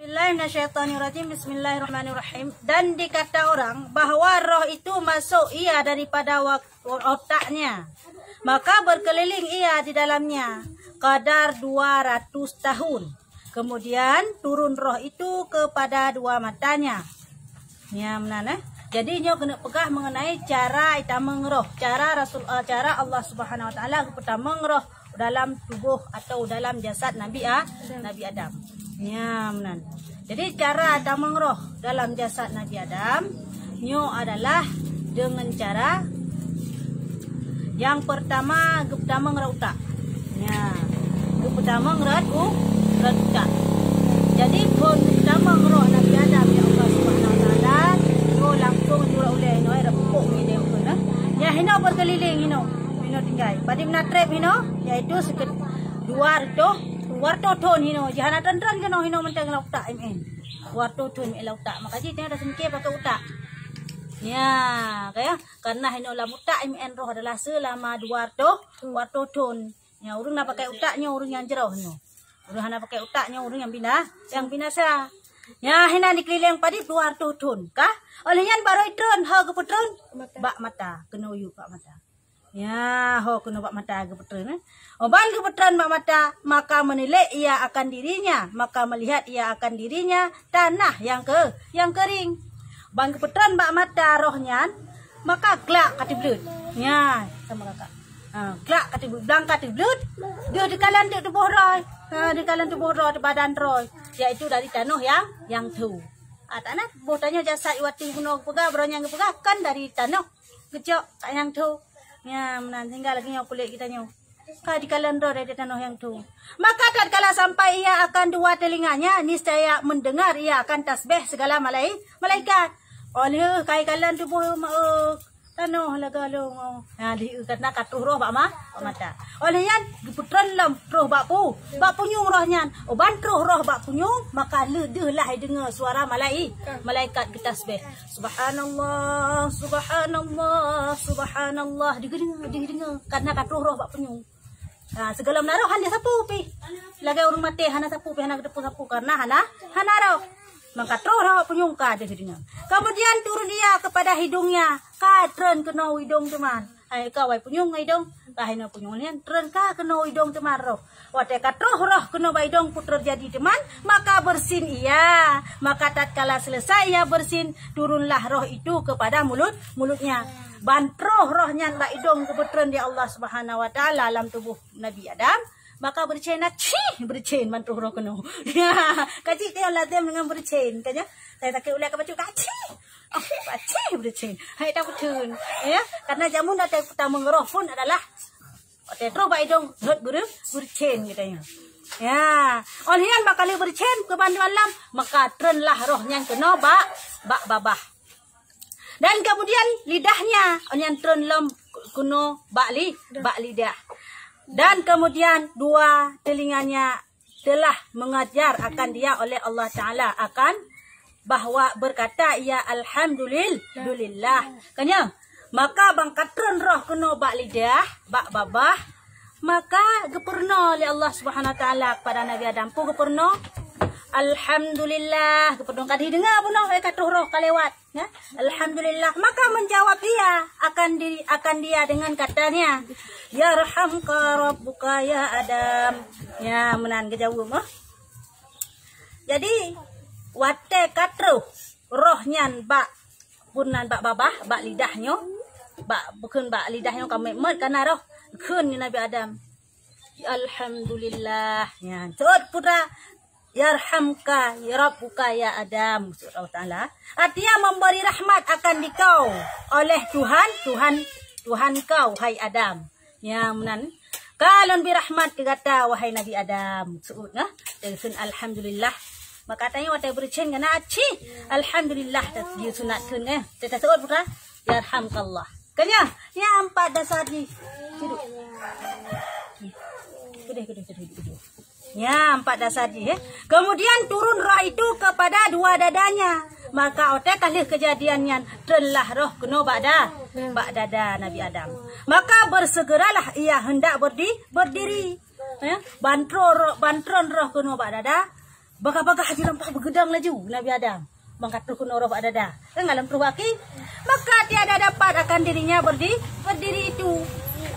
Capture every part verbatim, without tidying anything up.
Bismillahirrahmanirrahim. Bismillahirrahmanirrahim. Dan dikata orang bahwa roh itu masuk ia daripada wak-, otaknya. Maka berkeliling ia di dalamnya kadar dua ratus tahun. Kemudian turun roh itu kepada dua matanya. Ya, meunan, eh. Jadi, nyoe keuneuk peugah mengenai cara itamong roh, cara Rasul, eh, cara Allah Subhanahu Wa Taala geupeutamong roh dalam tuboh atau dalam jasad Nabi A-, Nabi Adam. Ya, meunan. Jadi, cara tamong roh dalam jasad Nabi Adam, nyoe adalah dengan cara yang pertama geupeutamong rot utak. Ya, geupeutamong rot u-, rot utak. Jadi, phon geupeutamong roh Nabi Adam, ya Allah Subhanahu Wa Taala, nyoe langsung jurok ulèe, nyoe ada pupuk ni dia ukur, nah. Ya, hino berkeliling hino, hino tinggai. Padum na trép hino, yaitu sekitar dua ratus, dua ratus thon hino. Jih hana tren-tren keunoe hino mantong lam utak M N. Dua ratus thon M N lam utak. Maka jih tengok dah sengke pakai utak. Ya, kaya karena hino lam utak M N roh adalah selama dua ratus, dua ratus thon. Ya, ureueng na pakai utak nyoe ureueng nyang jroh nyoe. Ureueng hana pakai utak nyoe ureueng nyang bina-, nyang binasa. Ya, hina dikeliling padum dua ratus thon. Kah? Oleh nyan baru itren, ho geupeutren bak mata, keunoe yue bak mata. Ya, ho keunoe bak mata geupeutren, eh. Oh, ban geupeutren bak mata, maka menilik ia akan dirinya, maka melihat ia akan dirinya tanah yang ke-, yang kering. Ban geupeutren bak mata roh nyan, maka glak ka teubleuet. Ya, sama kakak. Ha, glak ka teubleuet, blang ka teubleuet. Deuh dikalon teuk tuboh roh. Ha, dikalon tuboh roh, badan roh, yaitu dari tanoh yang, yang tho. Ha, tak na tuboh tanyoe jasad iwati bunoe geupeugah, baroe nyang geupeugah kan dari tanoh. Geucok kat nyang tho. Nyan meunan, sehingga lagèe nyoe kulét geutanyoe ka dikalon roh dari tanoh nyang tho. Maka tatkala sampai ia akan dua telinganya, niscaya mendengar ia akan tasbih segala malai-, malaikat. Oh lheueh ka ikalon tuboh ma-, eh, tanoh lagèe lôn, oh. Nah, lheueh karena ka troh roh bak ma-, bak mata. Oh lheueh nyan geupeutren lom troh bak pu-, bak punyueng roh nyan. Oh, ban troh roh bak punyueng, maka lheueh deuh lah ideungoe suara malai-, malaikat geutasbih. Subhanallah, subhanallah, subhanallah. Dideungoe, dideungoe. Karena ka troh roh bak punyueng. Ha, sigohlom na roh hana sapeue pih. Lagèe ureueng maté hana sapeue pih, hana geuteupeue sapeue karena hana, hana roh. Maka troh roh bak punyueng ka dideungoe. Kemudian turun ia kepada hidungnya, ka treun keunoe idong teuma. Hai ka wai punyueng idong, ka hinoe punyueng nyan treun ka keunoe idong teuma roh. Watèe ka troh roh keunoe bak idong peue teujadi teuma, maka bersin ia. Maka tatkala selesai ia bersin, turunlah roh itu kepada mulut, mulutnya. Ban troh roh nyan bak idong geupeutreun di Allah Subhanahu Wa Taala lam tuboh Nabi Adam, maka bersin na cih, bersin ban troh roh keunoe. Ya, ka cit teuh lazem dengan bersin, kan ya? Saya sakét ulèe ka bacut ka cih. Oh, ka cih bersin. Hai tak betul. Ya, karena jameun dah tak utama roh pun adalah watèe troh bak idong, rhot beureung, bersin geutanyoe. Ya, oh lheueh nyan bak ka lheueh bersin keu bantuan lam, maka treunlah roh nyan keunoe bak, bak babah. Dan kemudian lidahnya, oh nyan treun lom keunoe bak li-, bak lidah. Dan kemudian dua telinganya telah mengajar akan dia oleh Allah Taala akan bahwa berkata ia alhamdulillah. Kan ya? Maka ban ka treun roh keunoe bak lidah, bak babah, maka geupeurunoe lé Allah Subhanahu Wa Taala kepada Nabi Adam. Peue geupeurunoe? Alhamdulillah. Geupeurunoe ka dideungoe bunoe, eh, ka troh roh ka lewat. Ya? Alhamdulillah. Maka menjawab ia akan diri, akan dia dengan katanya, "Yarhamka rabbuka ya Adam." Ya, meunan geujaweueb, oh. Jadi, watèe ka troh roh nyan bak, peue nan bak babah, bak lidah nyoe, bak, bukon bak lidah nyoe ka meuet-meuet ka na roh, kheun Nabi Adam, "Alhamdulillah." Nyan, seuôt putra, "Yarhamka rabbuka ya Adam," maksud Allah Taala. Artinya memberi rahmat akan dikau oleh Tuhan, Tuhan, Tuhan kau, hai Adam. Ya, meunan. Ka lôn bri rahmat keu gata, wahai Nabi Adam. Seuôt, nah. Teukheun alhamdulillah. Maka tanyoe watèe bersin keunoe cih. Alhamdulillah, ta-, jisunat kheun, eh. Teuka seuôt putra. Yarhamkallah. Kan ya? Ya, empat dasar jih. Duduk. Kudeh, kudeh, kudeh, kudeh. Ya, empat dasar jih, eh. Kemudian turun roh itu kepada dua dadanya. Maka watèe ka lheueh keujadian nyan, treunlah roh keunoe bak da-, bak dada Nabi Adam. Maka bersegeralah ia hendak berdi-, berdiri. Ya, ban troh roh, ban treun roh keunoe bak dada. Bagah-bagah jih lampah beugeudong laju Nabi Adam. Maka troh keunoe roh bak dada. Kan lam troh bak kaki. Maka tiada dapat akan dirinya berdi-, berdiri itu.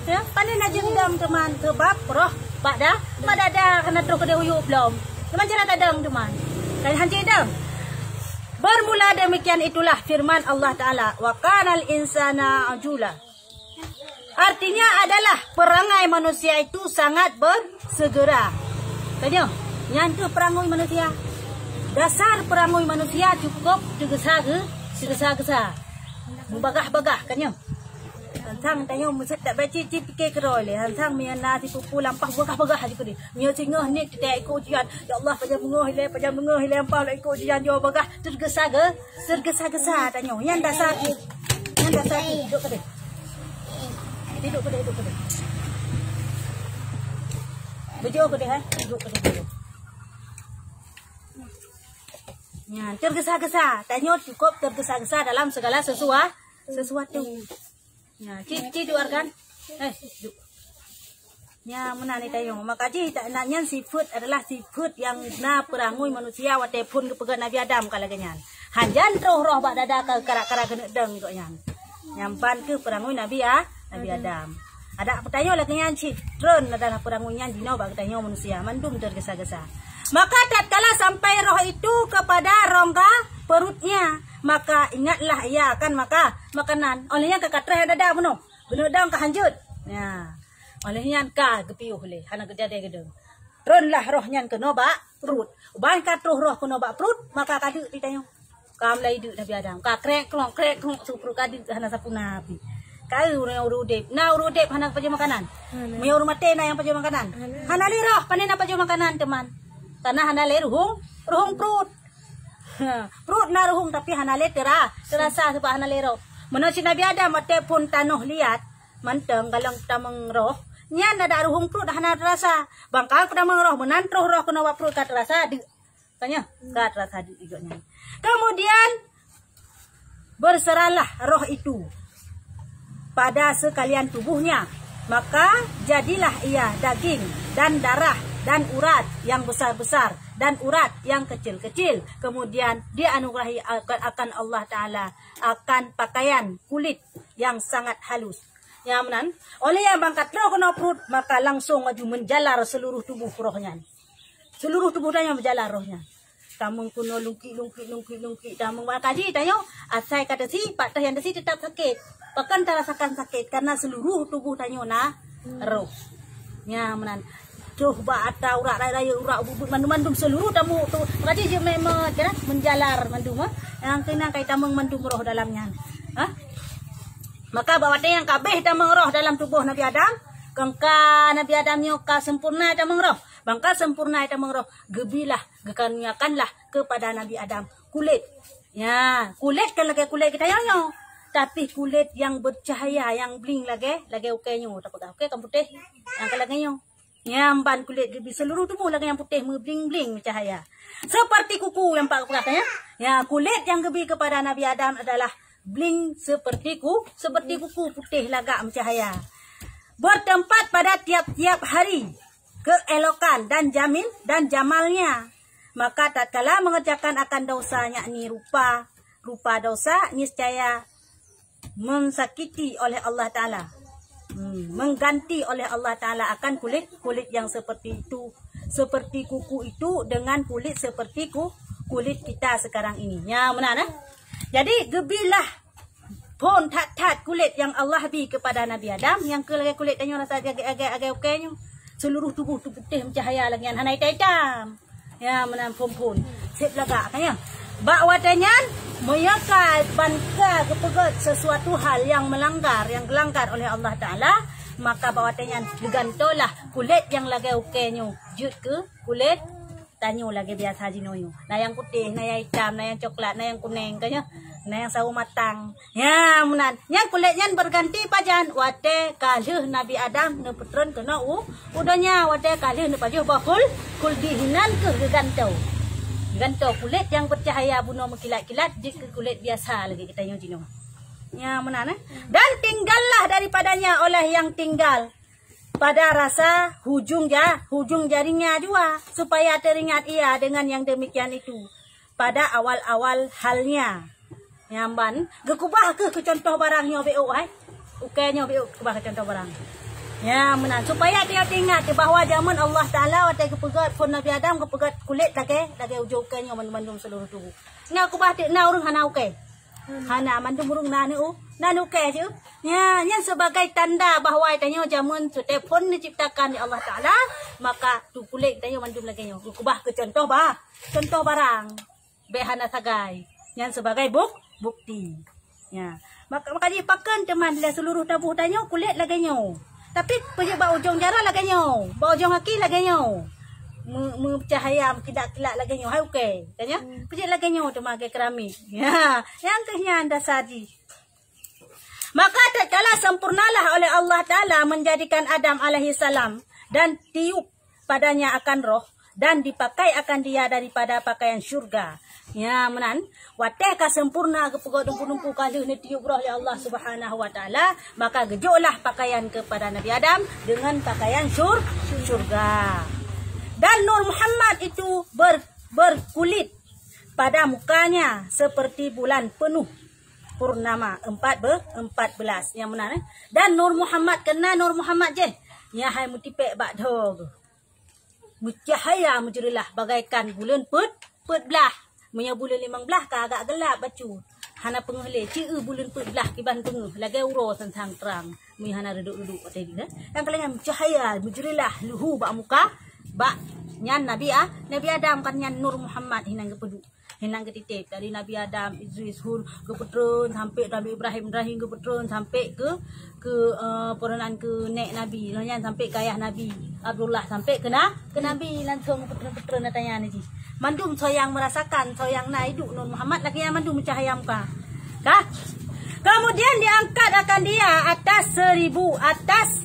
Ya, panen laju idong teuma sebab roh bak da-, bak dada hana troh keudeh u yup lom. Teuma cara tadong teuma. Kan hanjeuet idong. Bermula demikian itulah firman Allah Taala, "Wa kanal insana ajula." Artinya adalah perangai manusia itu sangat bersegera. Tanya, nyan keuh peurangui manusia. Dasar peurangui manusia cukup teugesa-ge-, teugesa-gesa. Meubagah-bagah, kan nyoe. Hansang tanyoe meuseuet dak baci cit pike keudroe lé. Hansang meunyoe na sipupu lampah bagah-bagah aja keudeh. Meunyoe singoh ni teutek ikôt ujian. Ya Allah, pajan beungoh ilée, pajan beungoh ilée lampah ikôt ujian jauh bagah. Teugesa-ge-, teugesa-gesa tanyoe. Nyan dasar cit. Nyan dasar cit. Duduk keudeh. Duduk keudeh, duduk keudeh. Beujeuet keudeh, hai. Duduk keudeh dulu. Nyan, teugesa-gesa. Tanyoe cukup teugesa-gesa dalam segala sesua-, sesuatu. Nah, cit, cit, duar kan? Eh, du-, nya meunan ni tanyoe. Maka jih tak nak nyan sifeuet adalah sifeuet nyang na peurangui manusia watée phon geupeugét Nabi Adam ka lagée nyan. Hanjan troh roh bak dada ka karak-karak keuneuk dong gobnyan. Nyan ban keuh peurangui Nabi A-, Nabi Adam. Adak peutanyoe lagée nyan cit, tron adalah peurangui nyan jinoe bak geutanyoe manusia, mandum teugesa-gesa. Maka tatkala sampai roh itu kepada rongga perutnya, maka ingatlah ia akan maka makanan. Óh lheueh nyan ka katreh dada bunoe. Keuneuk dong ka hanjeuet. Ya. Óh lheueh nyan ka geupiôh lé, hana geujadeh geudong. Tronlah roh nyan keunoe bak pruet. Ban ka troh roh keunoe bak pruet, maka ka deuk di tanyoe. Ka mulai deuk Nabi Adam. Ka krek krok, krek krok, su pruet ka deuk hana sapeue na pih. Ka ureuëng udeb. Na ureuëng udeb hana pajoh makanan. Hana. Meunyoe ureuëng maté na nyang pajoh makanan. Hana. Hana lé roh, pane na pajoh makanan, teuma. Karena hana lé ruhueng, ruhueng pruet. Ha, pruet na ruhueng tapi hana lé teura-, teurasa sebab hana lé roh. Meunan cit Nabi Adam watée phon tanoh liat, mantong galeng tamong roh, nyan adak ruhueng pruet hana teurasa. Ban ka tamong roh, meunan troh roh keunoe bak pruet ka teurasa deuk. Tanya, ka teurasa deuk di gobnyan. Kemudian, berserahlah roh itu pada sekalian tubuhnya, maka jadilah ia daging dan darah dan urat yang besar-besar dan urat yang kecil-kecil. Kemudian dianugerahi akan, akan Allah Taala akan pakaian kulit yang sangat halus. Nyang meunan, óh lheueh nyan ban ka troh keunoe pruet, maka langsung laju menjalar seluruh tubuh roh nyan. Seluruh tubuh tanyoe menjalar roh nyan. Tamong keunoe lungkik, lungkik, lungkik, lungkik. Tamong bak kaji tanyoe, asai ka teusi, pat teuh nyang teusi tetap sakét. Pakon tarasakan sakét, karena seluruh tubuh tanyoe na roh. Nya meunan. Troh bak ata urat rayeuk-rayeuk, urat ubit-ubit, mandum-mandum seluruh tamu tu. Kaji jeuet meumet, ya, menjalar mandum, ha? Nyang keunan kai tamong mandum roh dalam nyan. Ha? Maka bak watée nyang ka abéh tamong roh dalam tuboh Nabi Adam, kon ka Nabi Adam nyoe ka sempurna tamong roh. Ban ka sempurna tamong roh, geubilah, geukaruniakanlah kepada Nabi Adam kulét. Ya, kulét kan lagée kulét geutanyoe nyoe. Tapi kulét nyang bercahaya, nyang bling lagée, lagée ukée nyoe. Tapeugah ukée kan putéh, nyang ka lagée nyoe. Nyang ban kulét geubi seluruh tuboh lagée nyang putéh meubling-bling meucahaya. Seperti kuku nyang pat geupeugah nyan. Ya, kulét nyang geubi kepada Nabi Adam adalah bling seperti ku-, seperti kuku putéh lagak meucahaya. Bertempat pada tiap-tiap hari keelokan dan jamil dan jamalnya. Maka tatkala mengerjakan akan dosa, yakni rupa, rupa dosa, niscaya mensakiti oleh Allah Taala. Hmm, mengganti oleh Allah Taala akan kulit, kulit yang seperti itu, seperti kuku itu dengan kulit seperti ku-, kulit kita sekarang ini. Nya meunan, eh? Jadi, geubilah phon that-that kulét nyang Allah bi kepada Nabi Adam, nyang keu lagée kulét tanyoe rasa agak-agak ukée nyoe. Seluruh tuboh teuputéh meucahaya lagée nyan, hana itam-itam. Ya, meunan phon-phon. Seb lagak, kan, ya? Bak watée nyan, meunyoe ka ban ka geupeugét sesuatu hal nyang meulanggar, nyang geulanggar oleh Allah Taala, maka bak watée nyan geugantolah kulét nyang lagée ukée nyoe jeuet keu kulét tanyoe lagée biasa jinoe nyoe. Na nyang putéh, na nyang itam, na nyang coklat, na nyang kuneng, kan, ya? Na nyang sawo matang. Ya, meunan. Nyang kulét nyan berganti pajan watée ka lheueh Nabi Adam neupeutron keunoe u, u donya, watée ka lheueh neupajoh boh khul-, khuldi, hinan keuh geugantoe. Geugantoe kulét nyang bercahaya bunoe meukilat-kilat jeuet keu kulét biasa lagée geutanyoe jinoe. Ya, meunan, eh. Dan tinggallah daripadanya oleh yang tinggal. pada rasa hujung ja-, hujung jarinya jua, supaya teringat ia dengan yang demikian itu pada awal-awal halnya. Nyan ban, geukubah kheueh keu contoh barang nyoe beu hai. Ukée nyoe beu kubah keu contoh barang. Nyan meunan, supaya tanyoe teuingat bahwa jameun Allah Taala watée geupeugét phon Nabi Adam, geupeugét kulét lagée, lagée ujong ukée nyoe mandum-mandum seluruh tuboh. Nyan kubah teuk na ureuëng hana ukée. Hana, mandum ureuëng na neu-, na nukée cit. Nyan, nyan sebagai tanda bahwa tanyoe jameun watée phon diciptakan di Allah Taala, maka tukulét tanyoe mandum lagée nyoe. Kubah keu contoh bah, contoh barang. Bék hana sagai. Nyan sebagai buk-, bukti. Ya. Maka, maka jih pakon teuma lé seluruh tuboh tanyoe kulét lagée nyoe. Tapi peujeuet bak ujong jaroe lagée nyoe, bak ujong aki lagée nyoe. Me-, meucahya, meukilak-kilak lagée nyoe. Hai ukée, kan ya? Hmm. Peujeuet lagée nyoe teuma lagée keramik. Ya, nyang keuh nyan dasar jih. Maka tatkala sempurnalah oleh Allah Taala menjadikan Adam alaihissalam dan tiup padanya akan roh dan dipakai akan dia daripada pakaian syurga. Ya, meunan. Watée ka sempurna geupeugét dumpu-dumpu ka lheueh neutiup roh lé Allah Subhanahu wa Taala, maka geujoklah pakaian kepada Nabi Adam dengan pakaian syur-, syurga. Dan Nur Muhammad itu ber-, berkulit pada mukanya seperti bulan penuh purnama empat be-, empat belas. Nyang meunan, eh. Dan Nur Muhammad, keunan Nur Muhammad jih, nyang hai meutipék bak dhoe geuh. Meucahya meujeureulah bagaikan buleuen peuet, peuet blaih. Meunyoe buleuen limong blaih ka agak geulap bacut. Hana peungeuh lé, ci-eu buleuen peuet blaih kiban peungeuh, lagée uroe sang-sang trang. Meunyoe hana reudok-reudok watée nyan, eh. Nyang keuh lagée nyan meucahya meujeureulah leuhu bak muka, bak nyan Nabi A-, Nabi Adam kan nyan Nur Muhammad hinan geupeuduek. Hinan geutitép dari Nabi Adam, Idris, Hud, geupeutreun sampai Nabi Ibrahim, Ibrahim geupeutreun sampai keu, keu, eh, peurunan keu nék Nabi. Lheueh nyan sampai keu ayah Nabi, Abdullah, sampai keu na-, keu Nabi langsung geupeutreun-peutreun ata nyan jih. Mandum soe nyang meurasakan, soe nyang na iduek Nur Muhammad lagée nyan mandum meucahya muka. Ka? Kemudian diangkat akan dia atas seribu, atas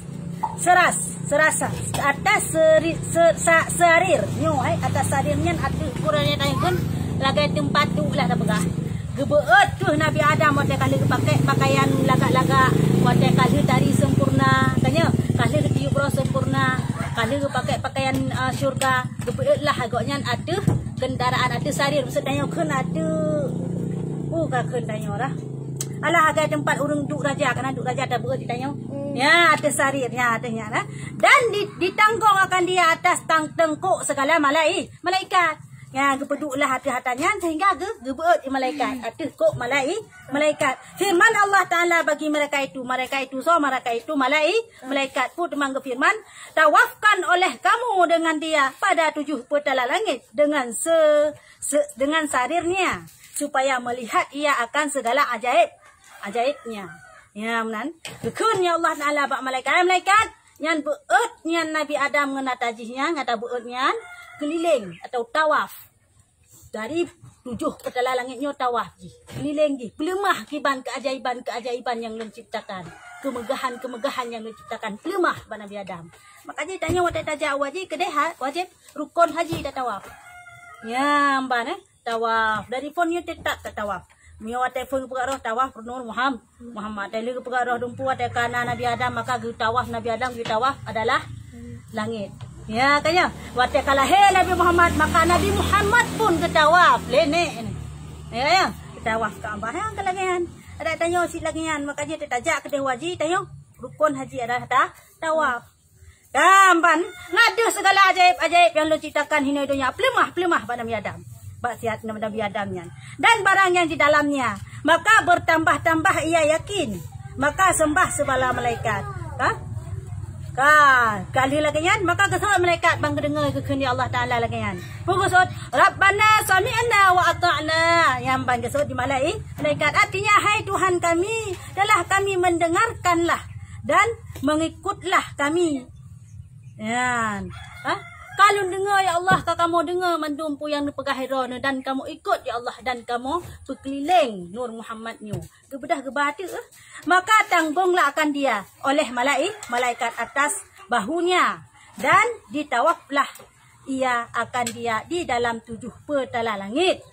seras, serasa, atas seri-, se-, sa-, sarir. Nyoe, hai, atas sarir nyan ateueh Quran nyang tanyong kheun lagée teumpat duek lah tapeugah. Geubeuet kheueh Nabi Adam watée ka lheueh geupakai pakaian lagak-lagak, watée ka lheueh tari sempurna, kan nyoe, ka lheueh geutiup roh sempurna, ka lheueh geupakai pakaian, eh, syurga, geubeuet lah gobnyan ateueh kendaraan, ateueh sarir, maksud tanyoe kheun ateueh, uh, ka kheun tanyoe lah. Alah, agai teumpat ureuëng duek raja, kana duek raja tabeuet di tanyoe. Hmm. Ya, ateueh sarir, ya, ateueh nyan, nah. Dan di-, ditanggong akan dia atas tang-, tengkok segala malai-, malaikat. Ya, geupeuduek lah ateueh ata nyan sehingga geu-, geubeuet di malaikat. Hmm. Ateueh kok malai-, malaikat. Firman Allah Taala bagi mereka itu, mereka itu soe, mereka itu malai-, malaikat. Peue teuma geufirman, "Tawafkan oleh kamu dengan dia pada tujuh petala langit dengan se-, se-, dengan sarirnya, supaya melihat ia akan segala ajaib, ajaibnya." Ya, meunan. Geukheun ya Allah Taala bak malaikat, "Hai malaikat, nyan beuet nyan Nabi Adam ngon ata jih nyan, ngon ata beuet nyan, keulileng atau tawaf. Dari tujoh peutala langét nyoe tawaf jih, keulileng jih, peuleumah kiban keajaiban-keajaiban nyang lôn ciptakan, keumeugahan-keumeugahan nyang lôn ciptakan, peuleumah bak Nabi Adam." Maka jih tanyoe watée tajak u haji keudeh ha-, wajéb rukon haji tatawaf. Nyan ban, eh. Tawaf. Dari phon nyoe teutap tatawaf. Meunyoe watée phon geupeugah roh tawaf Nur Muham-, Muhammad. Watée lheueh geupeugah roh dumpeue watée ka na Nabi Adam, maka geutawaf Nabi Adam, geutawaf adalah langét. Ya, kan nyan? Watée ka lahé Nabi Muhammad, maka Nabi Muhammad pun geutawaf lé nék. Ya, ya. Geutawaf Ka'bah. Ya, ka lagée nyan. Adak tanyoe cit lagée nyan, maka jih tajak keudeh u haji tanyoe. Rukon haji adalah ta-, tawaf. Dan ban, ngadeuh segala ajaib-ajaib nyang lôn ciptakan hinoe donya, peuleumah-peuleumah bak Nabi Adam. Bak siat Nabi Adam nyan. Dan barang nyang di dalamnya, maka bertambah-tambah ia yakin. Maka sembah segala malaikat. Ka? Ka, ka lheueh lagée nyan, maka geuseuôt malaikat ban geudeungoe geukheun di Allah Taala lagée nyan. Peue geuseuôt, "Rabbana sami'na wa ata'na." Nyan ban geuseuôt di malai-, malaikat. Artinya, "Hai Tuhan kami, telah kami mendengarkanlah dan mengikutlah kami." Nyan. Ha? Ka lôn deungoe, ya Allah, ka kamoe deungoe mandum peue nyang neupeugah droeneuh, dan kamoe ikot, ya Allah, dan kamoe peukeulileng Nur Muhammad nyoe. Geubeudôh geuba teuk, eh? Maka tanggonglah akan dia oleh malai-, malaikat atas bahunya, dan ditawaflah ia akan dia di dalam tujuh peutala langét.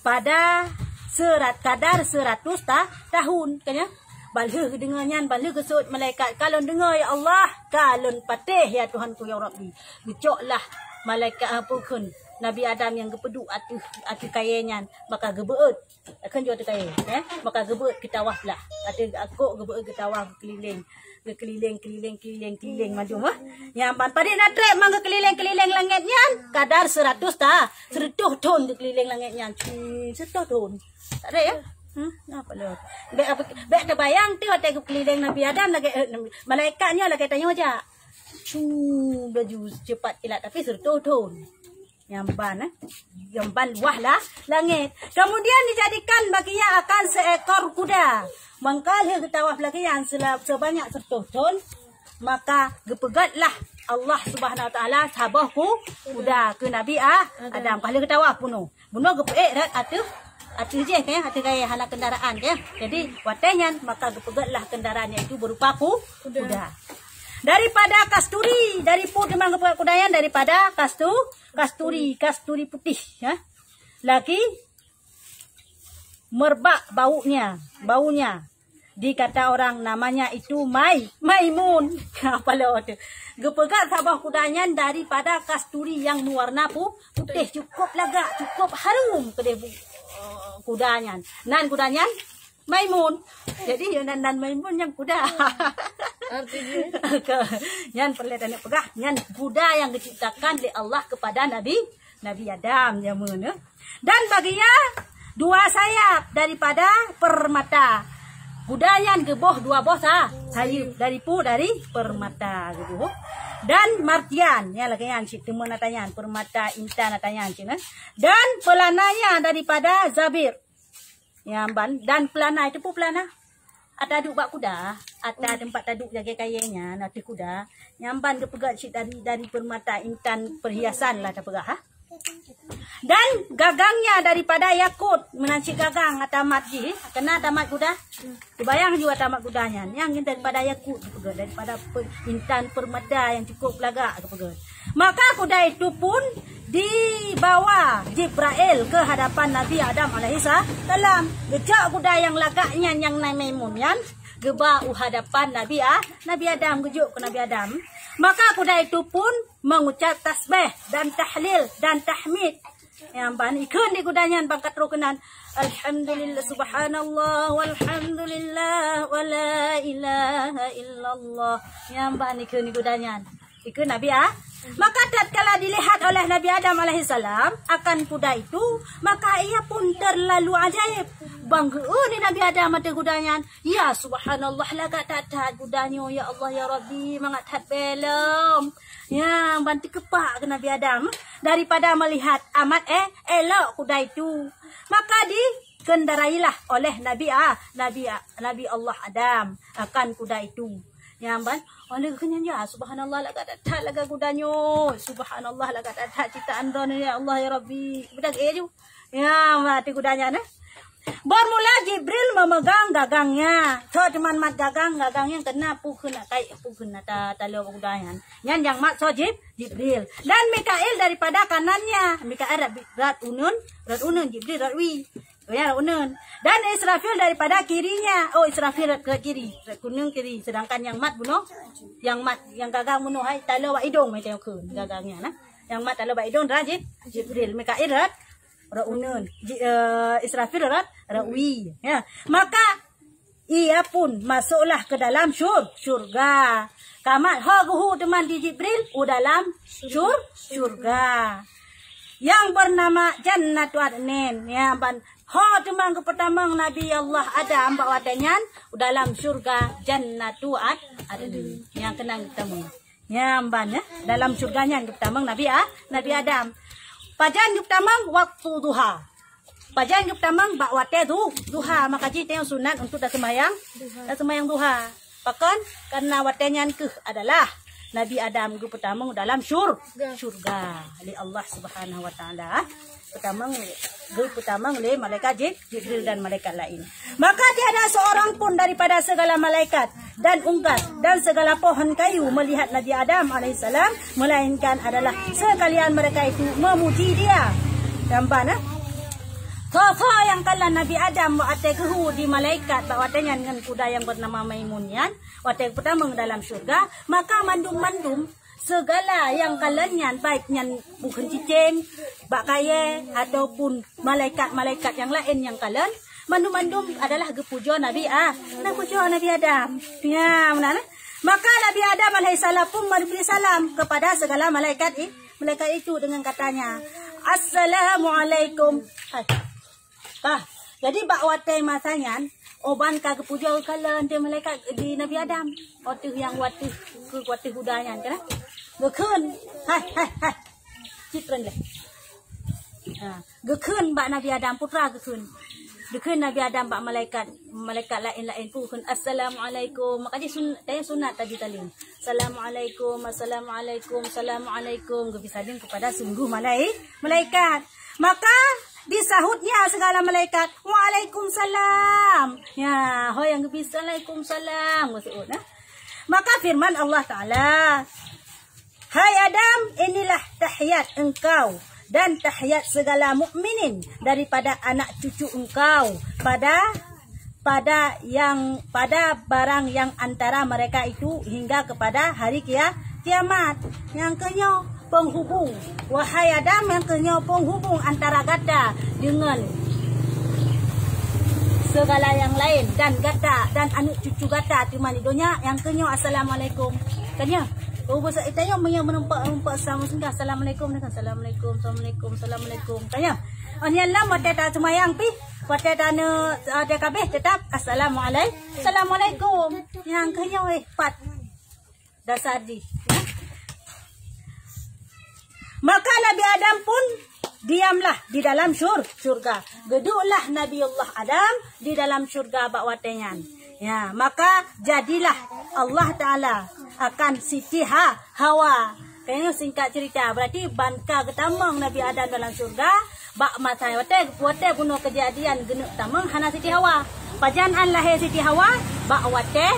Pada serat-, kadar seratus ta-, tahun, kan nyan? Ban lheueh geudeungoe nyan, ban lheueh geuseuôt malaikat, "Ka lôn deungoe, ya Allah, ka lôn patéh, ya Tuhanku, ya Rabbi." Geucok lah malaikat, apa kheun, Nabi Adam nyang geupeuduek ateueh, ateueh kayée nyan, maka geubeuet. Kheun jeuet ateueh kayée, eh? Maka geubeuet geutawaf lah. Ateueh akok geubeuet geutawaf geukeulileng. Geukeulileng, keulileng, keulileng, keulileng mandum, eh? Nyang ban padit na trép mang geukeulileng-keulileng langét nyan, kadar seratus ta, seratus thon geukeulileng langét nyan. Cui, seratus thon. Tak ada, ya? Hmm, apa lom? Bèk apa, bèk teubayang tu watèe geukeulileng Nabi Adam lagèe, eh, malaikat nyan lagèe tanyoe jak. Cu, laju cepat kilat, tapi seratus thon. Nyang ban, eh? Nyang ban luwah lah langét. Kemudian dijadikan baginya akan seekor kuda. Mangka lheueh geutawaf lagèe nyan sela-, sebanyak seratus thon, maka geupeugötlah Allah Subhanahu Wa Taala saboh ku-, kuda keu Nabi, ah, Adam. Adam. Ka lheueh geutawaf bunoe. Bunoe geupeuék rot ateueh, ateueh jih, keu, ateueh gaya hana kendaraan, keu. Jadi, watèe nyan maka geupeugötlah kendaraan, yaitu berupa ku-, Kuda. kuda. Daripada kasturi, dari peue teuma geupeugöt kuda nyan? Daripada kastu-, kasturi, kasturi putih, ya. Lagi merbak baunya, baunya. Dikata orang namanya itu Mai-, Maimun. Apa lo tu? Geupeugöt saboh kuda nyan daripada kasturi yang mewarna pu-, putih, cukup lagak, cukup harum keudeh bu-, kuda nyan. Nan kuda nyan Maimun. Jadi, ya, nan, nan Maimun nyang kuda. Artinya? Ke, nyan peureulèe taneuk peugah, nyan kuda yang diciptakan lé Allah kepada Nabi, Nabi Adam jameun, eh. Dan baginya dua sayap daripada permata. Kuda nyan geuboh dua boh sa-, sayeup dari pu-, dari permata geuboh. Dan marjan, ya, lagèe nyan cit, teuma ata nyan, permata, intan ata nyan cit, eh. Dan pelananya daripada zabir. Nyang ban, dan pelana itu pun pelana. Ata duek bak kuda, ata tempat taduek lagèe kayèe nyan, ateueh kuda. Nyang ban geupeugöt cit dari, dari permata intan perhiasan lah tapeugah, ha. Dan gagangnya daripada yakut, meunan cit gagang ata mat jih, keunan ata mat kuda. Teubayang ju ata mat kuda nyan, nyang daripada yakut geupeugöt, daripada pe-, intan permata yang cukup lagak geupeugöt. Maka kuda itu pun dibawa Jibrail ke hadapan Nabi Adam alaihissalam. Geucok kuda nyang lagak nyan nyang nan Maimun nyan geuba u hadapan Nabi A-, Nabi Adam, geujok keu Nabi Adam. Maka kuda itu pun mengucap tasbih dan tahlil dan tahmid. Nyang ban ikheun di kuda nyan bak ka troh keunan, "Alhamdulillah, subhanallah, walhamdulillah, wa la ilaha illallah." Nyang ban ikheun di kuda nyan. Ikheun Nabi, ah. Maka tatkala dilihat oleh Nabi Adam alaihissalam akan kuda itu, maka ia pun terlalu ajaib. Ban geu-eu ni Nabi Adam ateueh kuda nyan. Ya, subhanallah, lagak that-that kuda nyoe, ya Allah, ya Rabbi, mangat that bèe lom. Ya, ban teukeupak keu Nabi Adam daripada melihat amat, eh, elok kuda itu. Maka dikendarailah oleh Nabi, ah, Nabi, Nabi Allah Adam akan kuda itu. Ya, ban, oleh keu nyan, ya, subhanallah, lagak that-that lagak kuda nyoe. Subhanallah, lagak that-that ciptaan droeneuh, ya Allah, ya Rabbi. Beudôh, eh, ju. Ya, mati kuda nyan, eh. Bermula Jibril memegang gagangnya. Soe teuma mat gagang, gagang nyan keunan peue kheun, kai peue kheun ata taloe kuda nyan. Nyan nyang mat soe? Jib-, Jibril. Dan Mikail daripada kanannya. Mikail rot, rot uneun, rot uneun, Jibril rot wie. Oh ya, rot uneun. Dan Israfil daripada kirinya. Oh, Israfil rot, rot kiri, rot kuneung kiri. Sedangkan nyang mat bunoe, nyang mat, nyang gagang bunoe hai taloe bak idong, mai teukeun gagang nyan, nah. Nyang mat taloe bak idong adalah Jib-, Jibril. Mikail rot rot uneun. Ji-, eh, Israfil rot, rot wie. Ya. Maka ia pun masuklah ke dalam syur-, syurga. Ka mat ho geuhu teuma di Jibril u dalam syur-, syurga. Yang bernama Jannatu Adnin. Ya, ban ho teuma geupeutamong Nabi Allah Adam bak watèe nyan u dalam syurga Jannatu Ad-, Adnin. Nyang keunan geutamong. Nyan ban, ya. Dalam syurga nyan geupeutamong Nabi A-, Nabi Adam. Pajan geupeutamong? Waktu duha. Pajan geupeutamong? Bak watèe du-, duha. Maka jih teuh sunat untuk taseumayang, taseumayang duha. Pakon? Karena watèe nyan keuh adalah Nabi Adam geupeutamong dalam syur-, syurga lé Allah Subhanahu Wa Taala. Peutamong, geupeutamong lé malaikat Jib-, Jibril dan malaikat laén. Maka tiada seorang pun daripada segala malaikat dan unggas dan segala pohon kayu melihat Nabi Adam alaihissalam, melainkan adalah sekalian mereka itu memuji dia. Nyang ban, eh? Soe-soe nyang kalon Nabi Adam bak watée geuhu di malaikat bak watée nyan ngon kuda nyang beunama Maimun nyan, watée geupeutameung dalam syeuruga, maka mandum-mandum segala nyang kalon nyan, baik nyan bukon cicém, bak kayée, ataupun malaikat-malaikat nyang laén nyang kalon, mandum-mandum adalah geupujoe Nabi A-, geupujoe Nabi Adam. Ya, meunan, eh? Maka Nabi Adam alaihissalam pun memberi salam kepada segala malaikat i-, malaikat itu dengan katanya, "Assalamualaikum." Hai. Kah, jadi bak watée masa nyan, oh ban ka geupujoe kalon di malaikat di Nabi Adam. Watée nyang watée, keu watée kuda nyan, kan? Geukheun. Hai, hai, hai. Cit treun leh. Ha, geukheun bak Nabi Adam, putra geukheun. Geukheun Nabi Adam bak malaikat, malaikat laén-laén pun geukheun, "Assalamualaikum." Maka jih sun-, tanya sunat tadi tali. "Assalamualaikum, assalamualaikum, assalamualaikum." Geubi salim kepada sungguh malai-, malaikat. Maka disahutnya segala malaikat, "Waalaikumsalam." Ya, ho nyang geubi, "Waalaikumsalam," geuseuôt, nah. Maka firman Allah Taala, "Hai Adam, inilah tahiyat engkau dan tahiyat segala mukminin daripada anak cucu engkau pada, pada yang, pada barang yang antara mereka itu hingga kepada hari kia-, kiamat." Nyang keunyoe penghubung, wahai Adam, nyang keunyoe penghubung antara gata dengan segala nyang laén dan gata dan aneuk cucu gata teuma di donya, nyang keunyoe assalamualaikum. Tanya, oh, bosa tanyoe meunyoe meureumpok-reumpok sama singgah, "Assalamualaikum," dengan, "Assalamualaikum, assalamualaikum, assalamualaikum." Tanya, oh, nyan lam watée taseumayang pih, watée taneuk, eh, tabeh teutap, "Assalamualaikum, assalamualaikum." Nyang keunyoe, eh, pat. Dasar jih. Maka Nabi Adam pun diamlah di dalam syur-, syurga. Geuduklah Nabiullah Adam di dalam syurga bak watée nyan. Ya, maka jadilah Allah Taala akan Siti Ha-, Hawa. Kayaknya singkat cerita, berarti ban ka geutamong Nabi Adam dalam syurga, bak masa watée, watée bunoe keujadian geuneuk tamong hana Siti Hawa. Pajan an lahé Siti Hawa? Bak watée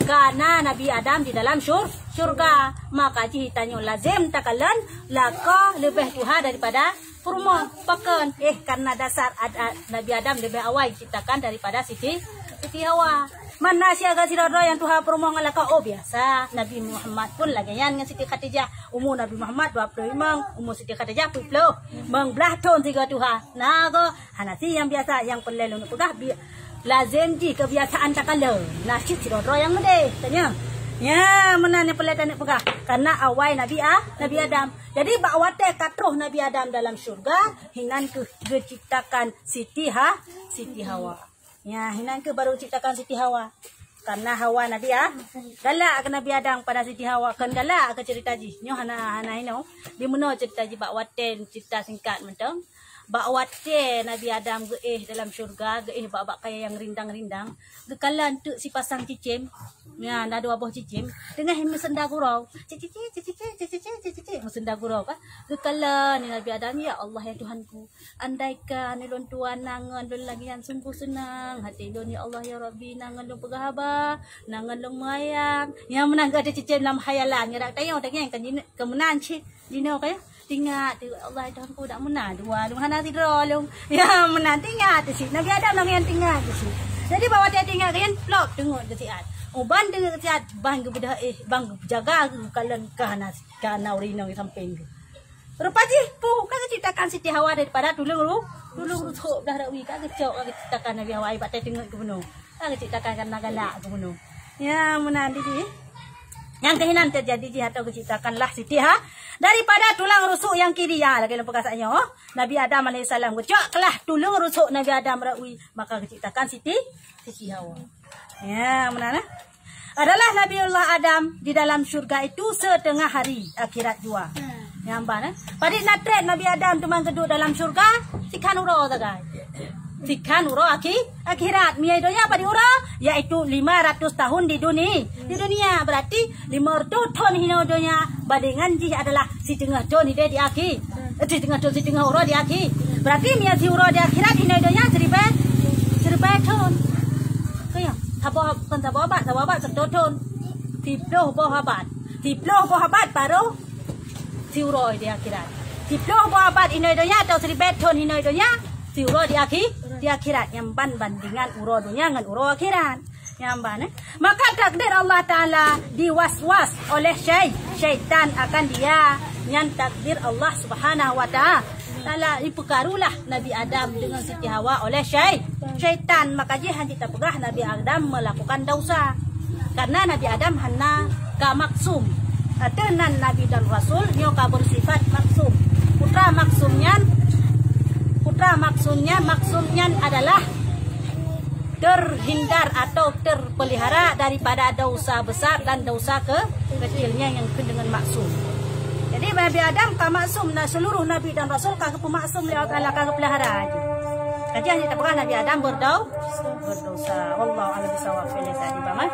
ka na Nabi Adam di dalam syur-, syurga. Maka jih tanyoe lazem takalon lakoe leubeh tuha daripada peurumoh. Pakon? Eh, karena dasar ad-, ad-, Nabi Adam leubeh awai diciptakan daripada Siti, Siti Hawa. Mana siaga sidroe-droe nyang tuha peurumoh ngon lakoe? Oh, biasa. Nabi Muhammad pun lagée nyan ngon Siti Khadijah. Umu Nabi Muhammad dua ploh limong, umu Siti Khadijah peuet ploh. Meung blaih thon sigoe tuha. Na goe, hana si nyang biasa, nyang peureulée lôn peugah bi-, lazem jih keubiasaan takalon. Na cit sidroe-droe nyang meudeh, tanya. Nya, meunan nyang peureulée taneuk peugah. Karena awai Nabi A-, Nabi Adam. Jadi, bak watée ka troh Nabi Adam dalam syurga, hinan kheueh geuciptakan Siti Ha-, Siti Hawa. Ya, hinan kheueh baru ciptakan Siti Hawa. Karena Hawa Nabi A-, galak keu Nabi Adam pada Siti Hawa, kon galak keu cerita jih. Nyoe hana, hana inoe. Di meunoe cerita jih bak watée cerita singkat mantong. Bak watée Nabi Adam geuéh dalam syurga, geuéh bak, bak kayée nyang rindang-rindang, geukalon teuk sipasang cicém. Ya, na dua boh cicém. Teungoh meuseunda gurau. Cicicik, cicicik, cicicik, cicicik. Meuseunda gurau ka. Geukalon Nabi Adam, "Ya Allah, ya Tuhanku. Andaikan ulôn tuan na ngon lôn lagée nyan, sungguh seunang hati lôn, ya Allah, ya Rabbi, na ngon lôn peugah haba, na ngon lôn meurayang." Nyang meunan geuh ada cicém lam khayalan, nyan dak tayong, tayong, kan jin-, keu meunan cit, jinoe ka, ya. Tingat, "Ya Allah, Tuhanku, dak meunan dua lôn, hana sidroe lôn." Ya, meunan tingat tu cit. Nabi Adam lagée nyan tingat tu cit. Jadi, bak watée tingat geuh nyan, plop, teungeut geusiat. Oh, ban teungeut geusiat, ban geubeudôh, eh, ban geujaga geukalon ka hana, ka hana ureueng inong sampéng geuh. Rupa jih peue ka geuciptakan Siti Hawa daripada tuleueng ru-, tuleueng rusok blah rawi ka geucok, ka geuciptakan Nabi Hawa, ai bak teungeut geuh bunoe. Ka geuciptakan karena galak geuh bunoe. Ya, meunan di jih. Nyang keuh hinan teujadi jih atau geuciptakanlah Siti Ha-, daripada tulang rusok nyang kiri. Ya, lagée lôn peugah saat nyoe, Nabi Adam alaihissalam geucok keulah tuleueng rusok Nabi Adam rawi, maka geuciptakan Siti, Siti Hawa. Ya, meunan, eh? Adalah Nabiullah Adam di dalam syurga itu setengah hari akhirat jua. Nyang ban, eh? Padit na treb Nabi Adam teuma geuduek dalam syurga, sikhan uroe sagai. Sikhan uroe akhi-, akhirat. Meunyoe donya padit uroe, yaitu lima ratus tahun di duni-, di dunia. Berarti lima ratus thon hinoe donya, bandingan jih adalah siteungoh thon hideh di akhi-, eh, siteungoh thon, siteungoh uroe di akhi-. Berarti meunyoe siuroe di akhirat, hinoe donya siribée, siribée thon. Keu nyoe, saboh, kon saboh abad, saboh abad siratoh thon. Siploh boh abad. Siploh boh abad baru siuroe di akhirat. Siploh boh abad hinoe donya atau siribée thon hinoe donya, Di uroe di akhi-, di akhirat nyang ban bandingan uroe dunia ngon uroe akhirat. Nyang ban, eh? Maka takdir Allah Taala diwaswas oleh syai-, syaitan akan dia. Nyan takdir Allah Subhanahu wa Taala. Taala ipeukarulah Nabi Adam dengan Siti Hawa oleh syai-, syaitan. Maka jih hana tapeugah Nabi Adam melakukan dosa. Karena Nabi Adam hana ka maksum. Ateueh nan Nabi dan Rasul nyoe ka bersifat maksum. Putra maksum nyan, putra maksum nyan, maksum nyan adalah terhindar atau terpelihara daripada dosa besar dan dosa ke-, kecilnya yang ke-, dengan maksum. Jadi Nabi Adam ka maksum, nah, seluruh Nabi dan Rasul ka geupeumaksum lé Allah Taala, ka geupelihara aja. Kaji hana tapeugah Nabi Adam berdau-, berdosa. Wallahu a'lam bishawab. Pilih tadi, Paman.